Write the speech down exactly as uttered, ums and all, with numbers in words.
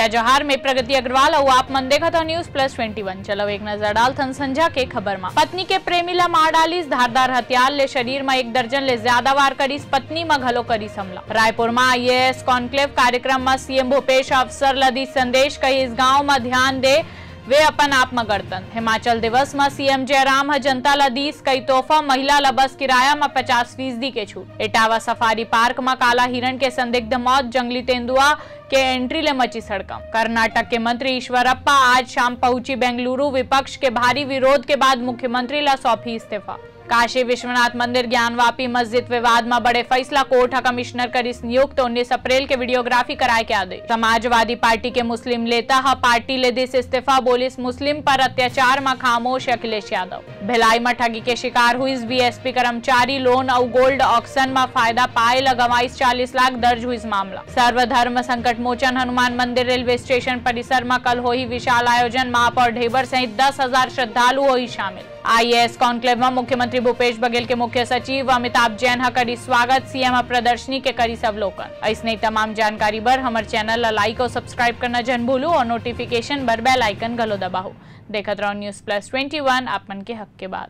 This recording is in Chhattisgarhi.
जोहार, मैं प्रगति अग्रवाल अउ आप मन देखत हो News Plus Twenty One। चलो एक नजर डालथन संझा के खबर मा। पत्नी के प्रेमी ला मार डालिस धारदार हथियार ले, शरीर मा एक दर्जन ले ज्यादा वार करिस, पत्नी मा घलो करिस हमला। रायपुर मा I A S conclave कार्यक्रम मा C M भूपेश अफसर ला दिस संदेश, कहिस गांव मा ध्यान दे, वे अपन आप म गढ़तन। हिमाचल दिवस म C M जयराम ह जनता ल दीस कई तोहफा, महिला ल बस किराया म पचास फीसदी के छूट। इटावा सफारी पार्क म काला हिरण के संदिग्ध मौत, जंगली तेंदुआ के एंट्री ले मची हड़कंप। कर्नाटक के मंत्री ईश्वरप्पा आज शाम पहुंची बेंगलुरु, विपक्ष के भारी विरोध के बाद मुख्यमंत्री ल सौंपी इस्तीफा। काशी विश्वनाथ मंदिर ज्ञानवापी मस्जिद विवाद म बड़े फैसला, कोर्ट ह कमिश्नर करिस नियुक्त, उन्नीस अप्रैल के वीडियोग्राफी कराए के आदेश। समाजवादी पार्टी के मुस्लिम नेता ह पार्टी ले दिस इस्तीफा, बोलिस मुस्लिम पर अत्याचार म खामोश अखिलेश यादव। भिलाई म ठगी के शिकार हुइस B S P कर्मचारी, लोन अउ गोल्ड ऑक्शन म फायदा पाए ल गंवाइस चालीस लाख, दर्ज हुइस मामला। सर्वधर्म संकट मोचन, हनुमान मंदिर रेलवे स्टेशन परिसर म कल होही विशाल आयोजन, माप और ढेबर सहित दस हजार श्रद्धालु होही शामिल। I A S conclave म मुख्यमंत्री भूपेश बघेल के मुख्य सचिव अमिताभ जैन ह करिस स्वागत, C M ह प्रदर्शनी के करिस अवलोकन। अइसने तमाम जानकारी बर हमर channel ला like अउ subscribe करना झन भूलू और notification बर bell icon घलो दबाहू। देखत रहू News Plus Twenty One, आप मन के हक के बात।